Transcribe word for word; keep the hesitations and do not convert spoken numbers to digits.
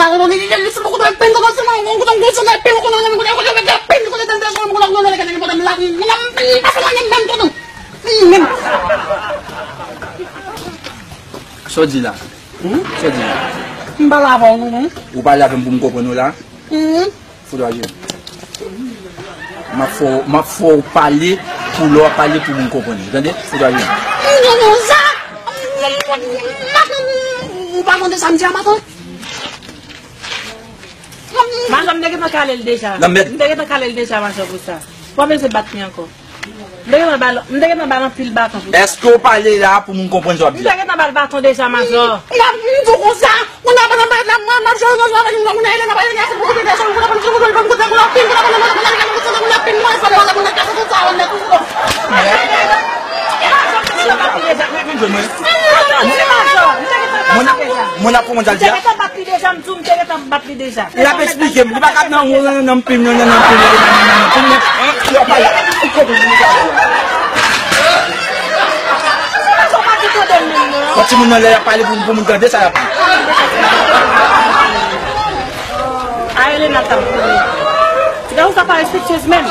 nan, li, li, li, se pou kote pen, kote se nan, kote, kote se nan pen, kote nan, kote, kote, kote pen, kote tande, kote, kote, kote, kote, kote, kote, kote, kote, kote, kote, kote, kote, kote, kote, kote, kote, Sa w di la? Hmm? Sa w di la? M pale avè w, non, non. Ou pale avè m pou m konprann ou la? Hmm. Fout dwa je m. M ap fè w, m ap fè w pale pou lè w ap pale pou moun konprann ou. Tande? Fout dwa je m. Non, non, sa, ou pa tande sa m di a maten? Majò, m te gentan kale l deja. Lanmèd. M te gentan kale l deja, majò, pou sa. Ou pa bezwen bat li ankò. M te gentan ba l, m te gentan ba l anpil baton pou sa. Èske w pale la pou moun konprann sa w ap di? M te gentan ba l baton deja, majò. M ap di w konsa, moun nan pa nan bay la, mwen, m ap jwe nan jwe avèk moun nan, moun nan, Elena, pa Elena, se pou kote gason, moun nan, moun nan, moun nan, moun nan, moun nan, moun nan, moun nan, Mwen ap konprann sa l di a? M te gentan bat li deja, m di w, m te gentan bat li deja. L ap eksplike m. Li pa ka nan wou nan nan pim nan nan nan pim nan nan nan pim nan. An, li ap pale. Fò timoun nan lè y ap pale pou pou moun tande sa y ap di. A Elena t ap kouri. Ti gason sa pa respektyez menm.